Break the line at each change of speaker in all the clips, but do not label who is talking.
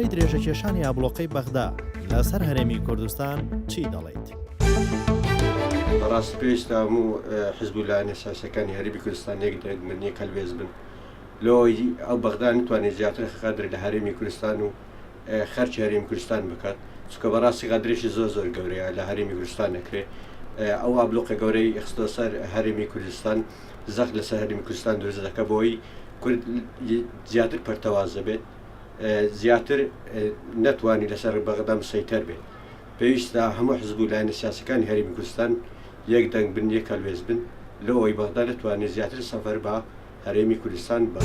لەبارەی درێژەکێشانی ئابڵۆقەی بەغدا لەسەر هەرێمی کوردستان چی دەڵێیت؟
بەڕاستی پێویستە هەموو حزب و لایەنە سیاسیەکانی هەرێمی کوردستان یەک دەنگ بن، یەک هەلوێست بن لەوەی ئەو بەغدا نتوانێت زیاتر غەدر لە هەرێمی کوردستان و خەرچی هەرێمی کوردستان بکات چونکە بەڕاستی غەدرێکی زۆر زۆر گەورەیە لە هەرێمی کوردستان نەکرێ ئەو ئابلوقە گەورەی خستۆ سەر هەرێمی کوردستان زەخت لەسەر هەرێمی کوردستان دروست دەکە بۆی کورد زیاتر پەرتەوازە بێت زیاتر نەتوانی لەسەر بەغدا مسەیتەر بێت پێویستە هەموو حزب و لایەنە سیاسەکانی هەرێمی کوردستان یەک دەنگ بن یەک هەلوێست بن لەوەی بەغدا نەتوانێت زیاتر سەفەر بە هەرێمی کوردستان بە.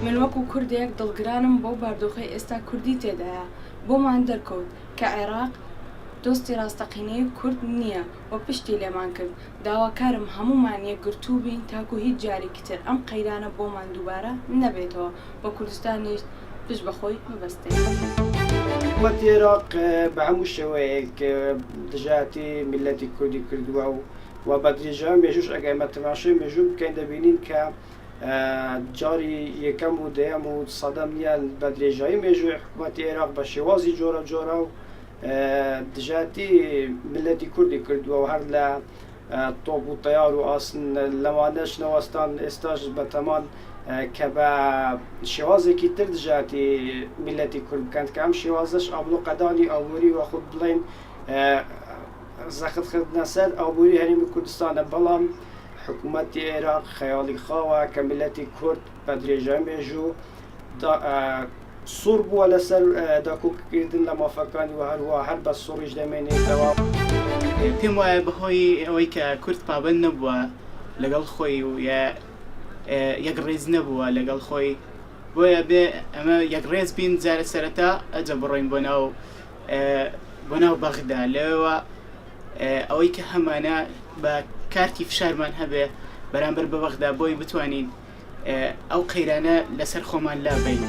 من وەکو کوردێک دڵگرانم بەو باردۆخەی ئێستا کوردی تێدایە، بۆمان دەرکەوت کە عێراق دۆستی ڕاستەقینەی کورد نییە و پشتی لێمان کرد، داواکارم هەموومان یەکگرتوو بین تاکو هیچ جارێکی تر ئەم قەیرانە بۆمان دووبارە نەبێتەوە و کوردستانیش پشت بە خۆی ببەستێت.
حکومەتی عێراق بە هەموو شێوەیەک دژایەتی میللەتی کوردی کردووە و و بە درێژایی مێژووش ئەگەر ئێمە تەماشای مێژوو بکەین دەبینین کە جاری یەکەم و دەیەم و سەدەم نییە بە درێژایی مێژووی حکوومەتی عێراق بە شێوازی جۆرە جۆرە و دژایەتی میللەتی کوردی کردووە و هەر لە تۆپ و تەیار و ئاسن لەوانەش نەوەستان ئێستاش بەتەمان کە بە شێوازێکی تر دژایەتی میللەتی کورد بکەن کە ئەم شێوازەش ئابڵوقەدانی ئابووری و خود بڵێن زەخت خستنە سەر ئابووری هەرێمی کوردستانە، بەڵام حکوومەتی عێراق خەیاڵی خاوە کە میللەتی کورد بە درێژای مێژوو سوور بووە لەسەر داکۆکیکردن لە مافەکانی و هەروەها هەر بە سووریش دەمێنێتەوە.
پێم وایە بەهۆی ئەوەی کە کورد پابەند نەبووە لەگەڵ خۆی و یەکڕیز نەبووە لەگەڵ خۆی بۆیە بێ ئەمە یەکڕێز بین جارە سەرەتا ئەجە بڕۆین بۆ ناو بۆ ناو بەغدا لەوێوە ئەوەی کە هەمانە بە کارتی فشارمان هەبێ بەرامبەر بە بەغدا بۆی بتوانین ئەو قەیرانە لەسەر خۆمان لابەین.